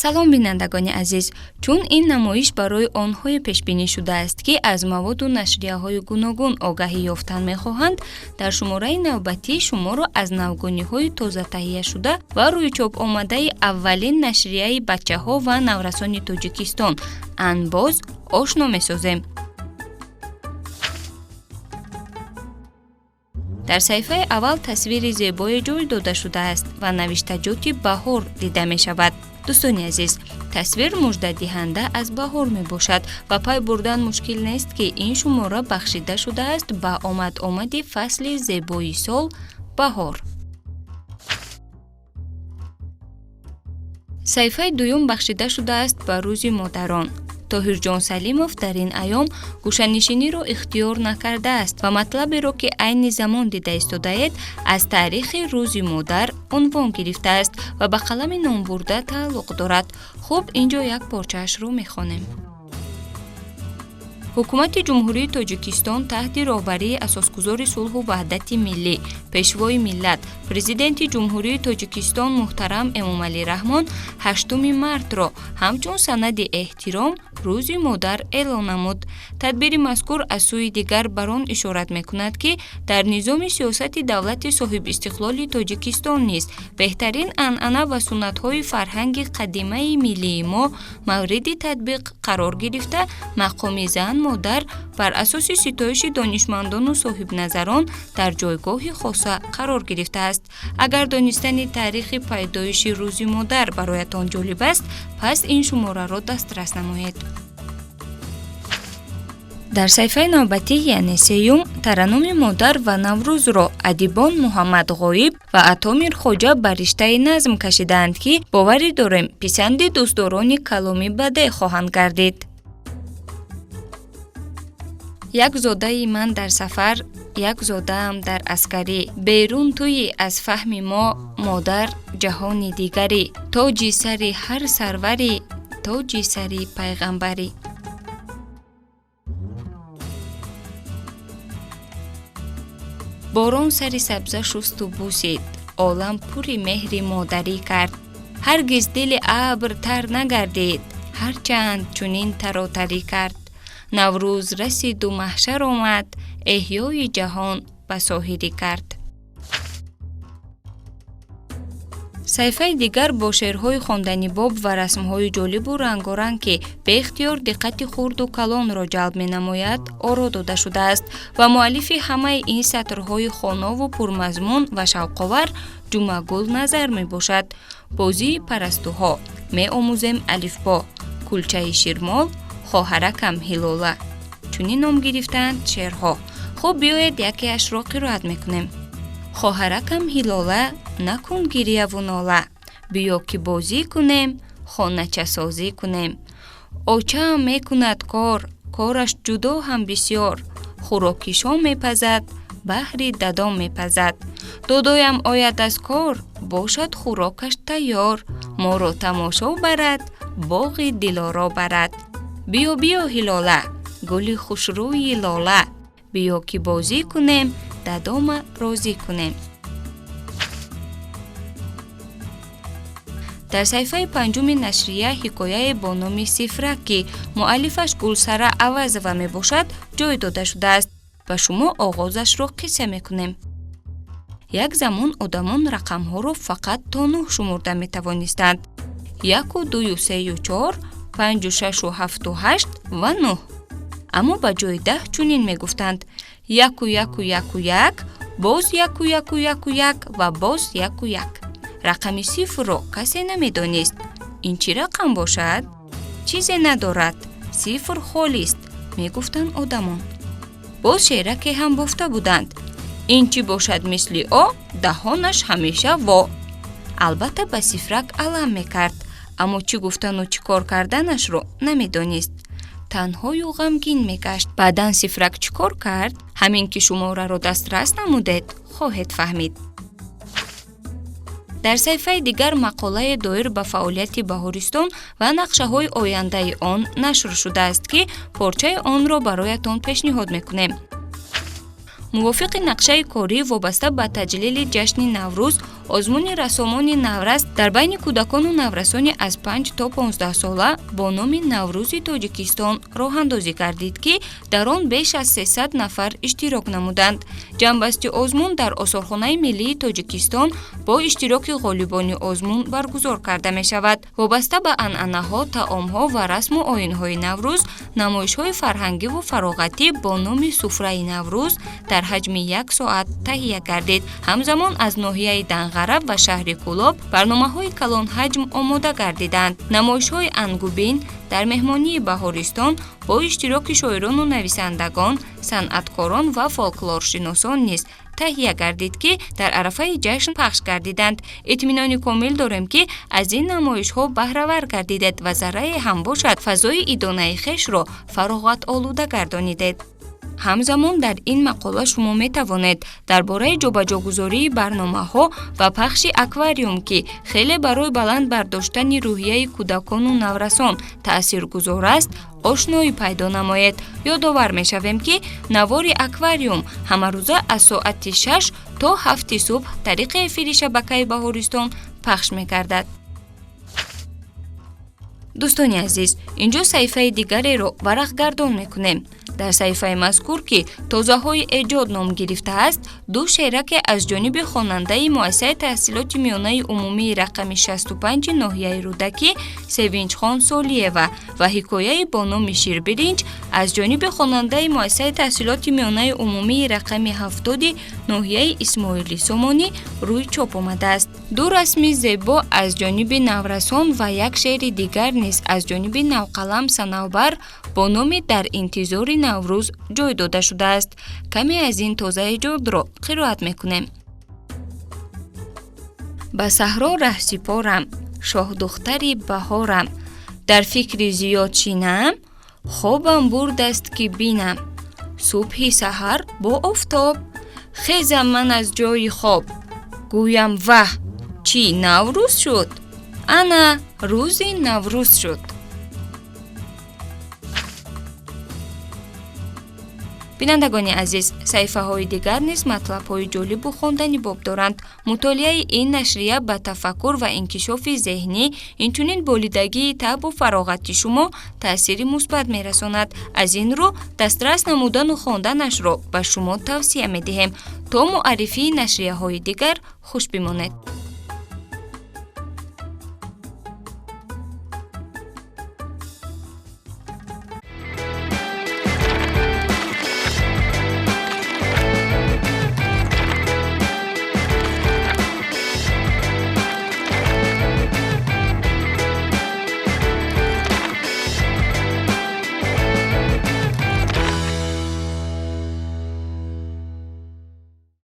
Салом, бинандагони азиз! Чун ин намоиш барои онҳое пешбинӣ шудааст, ки аз маводу нашрияҳои гуногун огаҳӣ ёфтан мехоҳанд, дар шумораи навбатӣ шуморо аз навгониҳои тоза таҳияшуда ва рӯйчоп омадаи аввалин нашрияи бачаҳо ва наврасони Тоҷикистон «Анбоз» ошно месозем. Дар саҳифаи аввал тасвири зебое ҷой дода шудааст ва навиштаҷоти «Баҳор» дида мешавад. Дӯстони азиз, тасвир муждадиҳанда аз баҳор мебошад ва пай бурдан мушкил нест, ки ин шумора бахшида шудааст ба омад-омади фасли зебои сол, баҳор. Саҳифаи дуюм бахшида шудааст ба Рӯзи модарон. Тоҳирҷон Салимов дар ин айём гӯшанишиниро ихтиёр накардааст ва матлаберо, ки айни замон дида истодаед, аз таърихи Рӯзи модар унвон гирифтааст ва ба қалами номбурда тааллуқ дорад. Хуб, ин ҷо як порчаашро мехонем. Ҳукумати Ҷумҳурии Тоҷикистон таҳти роҳбарии Асосгузори сулҳу ваҳдати миллӣ, Пешвои миллат, Президенти Ҷумҳурии Тоҷикистон муҳтарам Эмомалӣ Раҳмон 8 мартро ҳамчун санади эҳтиром Рӯзи модар эълон намуд. Тадбири мазкур аз сӯи дигар бар он ишорат мекунад, ки дар низоми сиёсати давлати соҳибистиқлоли Тоҷикистон низ беҳтарин анъана ва суннатҳои фарҳанги қадимаи миллии мо мавриди татбиқ қарор гирифта, мақоми зан модар бар асоси ситоиши донишмандону соҳибназарон дар ҷойгоҳи хоса қарор гирифтааст. Агар донистани таърихи пайдоиши Рӯзи модар бароятон ҷолиб аст, пас ин шумораро дастрас намоед. Дар саҳифаи навбатӣ, яъне сеюм, тараннуми модар ва Наврӯзро адибон Муҳаммад Ғоиб ва Атомир Хоҷа ба риштаи назм кашидаанд, ки боварӣ дорем, писанди дӯстдорони каломи бадеъ хоҳанд гардид. Як зодаи ман дар сафар, як зодаам дар аскарӣ, берун туи аз фаҳми мо, модар, ҷаҳони дигарӣ, тоҷи сари ҳар сарварӣ, тоҷи сари пайғамбарӣ. Борон сари сабза шусту бусид, олам пури меҳри модарӣ кард. Ҳаргиз дили абр тар нагардид, ҳарчанд чунин таротарӣ кард. Наврӯз расиду маҳшар омад, эҳёи ҷаҳон ба соҳирӣ кард. Саҳифаи дигар бо шеърҳои хонданибоб ва расмҳои ҷолибу рангоранг, ки беихтиёр диққати хурду калонро ҷалб менамояд, оро дода шудааст ва муаллифи ҳамаи ин сатрҳои хонову пурмазмун ва шавқовар Ҷумъагул Назар мебошад. Бозии парастуҳо, меомӯзем алифбо, кулчаи ширмол, хоҳаракам Ҳилола, чунин ном гирифтаанд шеърҳо. Хуб, биёед, якеашро қироат мекунем. Хоҳаракам Ҳилола, накун гирьяву нола, биё ки бозӣ кунем, хоначасозӣ кунем. Очаам мекунад кор, кораш ҷудо ҳам бисёр, хӯроки шом мепазад, баҳри дадом мепазад. Додоям ояд аз кор, бошад хӯрокаш тайёр, моро тамошо барад, боғи дилоро барад. Биё, биё, Ҳилола, гули хушрӯи лола, биё ки бозӣ кунем, дадома розӣ кунем. Дар саҳифаи панҷуми нашрия ҳикояе бо номи «Сифрак», ки муаллифаш Гулсара Авазова мебошад, ҷой дода шудааст. Ба шумо оғозашро қисса мекунем. Як замон одамон рақамҳоро фақат то нӯҳ шумурда метавонистанд: яку, дую, сею, чор, панҷу, шашу, ҳафту, ҳашт ва нӯҳ. Аммо ба ҷои 10 чунин мегуфтанд: яку, яку, яку, як, боз яку, яку, яку, як ва боз яку, як. Рақами сифрро касе намедонист. Ин чӣ рақам бошад? Чизе надорад, сифр холист, мегуфтанд одамон. Боз шеъраке ҳам бофта буданд: ин чӣ бошад мисли о, даҳонаш ҳамеша во. Албатта, ба сифрак алам мекард, аммо чӣ гуфтану чӣ кор карданашро намедонист, танҳою ғамгин мегашт. Баъдан сифрак чӣ кор кард, ҳамин ки шумораро дастрас намудед, хоҳед фаҳмид. Дар саҳифаи дигар мақолае доир ба фаъолияти Баҳористон ва нақшаҳои ояндаи он нашр шудааст, ки порчаи онро бароятон пешниҳод мекунем. Мувофиқи нақшаи корӣ вобаста ба таҷлили ҷашни Наврӯз Озмуни рассомони наврас дар байни кӯдакону наврасони аз 5 то 15 сола бо номи Наврӯзи Тоҷикистон роҳандозӣ гардид, ки дар он беш аз 300 нафар иштирок намуданд. Ҷамъбасти озмун дар Осорхонаи миллии Тоҷикистон бо иштироки ғолибони озмун баргузор карда мешавад. Вобаста ба анъанаҳо, таомҳо ва расму оинҳои Наврӯз, намоишҳои фарҳангиву фароғатӣ бо номи Суфраи Наврӯз дар ҳаҷми як соат таҳия гардид. Ҳамзамон аз ноҳияи Данғара ва шаҳри Кӯлоб барномаҳои калонҳаҷм омода гардиданд. Намоишҳои ангубин дар меҳмонии Баҳористон бо иштироки шоирону нависандагон, санъаткорон ва фолклоршиносон низ таҳия гардид, ки дар арафаи ҷашн пахш гардиданд. Итминони комил дорем, ки аз ин намоишҳо баҳравар гардидед ва заррае ҳам бошад, фазои идонаи хешро фароғатолуда гардонидед. Ҳамзамон дар ин мақола шумо метавонед дар бораи ҷобаҷогузории барномаҳо ва пахши аквариум, ки хеле барои баланд бардоштани рӯҳияи кӯдакону наврасон таъсиргузор аст, ошноӣ пайдо намоед. Ёдовар мешавем, ки навори аквариум ҳамарӯза аз соати 6 то 7 субҳ тариқи эфири шабакаи Баҳористон пахш мегардад. Дӯстони азиз, инҷо саҳифаи дигареро варақгардон мекунем. Дар саҳифаи мазкур, ки Тозаҳои эҷод ном гирифтааст, ду шеъраке аз ҷониби хонандаи муассисаи таҳсилоти миёнаи умумии рақами 65 ноҳияи Рӯдакӣ Севинҷхон Солиева ва ҳикояи бо номи Ширбиринҷ аз ҷониби хонандаи муассисаи таҳсилоти миёнаи умумии рақами 70 ноҳияи Исмоили Сомонӣ рӯи чоп омадааст. Ду расми зебо аз ҷониби наврасон ва як шеъри дигар низ аз ҷониби навқалам Санавбар бо номи Дар интизори Наврӯз ҷой дода шудааст. Каме аз ин тоза эҷодро қироат мекунем. Ба саҳро раҳсипорам, шоҳдухтари баҳорам, дар фикри зиёд шинам, хобам бурдаст, ки бинам. Субҳи саҳар бо офтоб хезам ман аз ҷои хоб, гӯям: ваҳ, чӣ Наврӯз шуд? Ана рӯзи Наврӯз шуд. Бинандагони азиз, саҳифаҳои дигар низ матлабҳои ҷолибу хондани боб доранд. Мутолиаи ин нашрия ба тафаккур ва инкишофи зеҳнӣ, инчунин болидагии таъбу фароғати шумо таъсири мусбат мерасонад. Аз ин рӯ дастрас намудану хонданашро ба шумо тавсия медиҳем. То муаррифии нашрияҳои дигар хуш бимонед.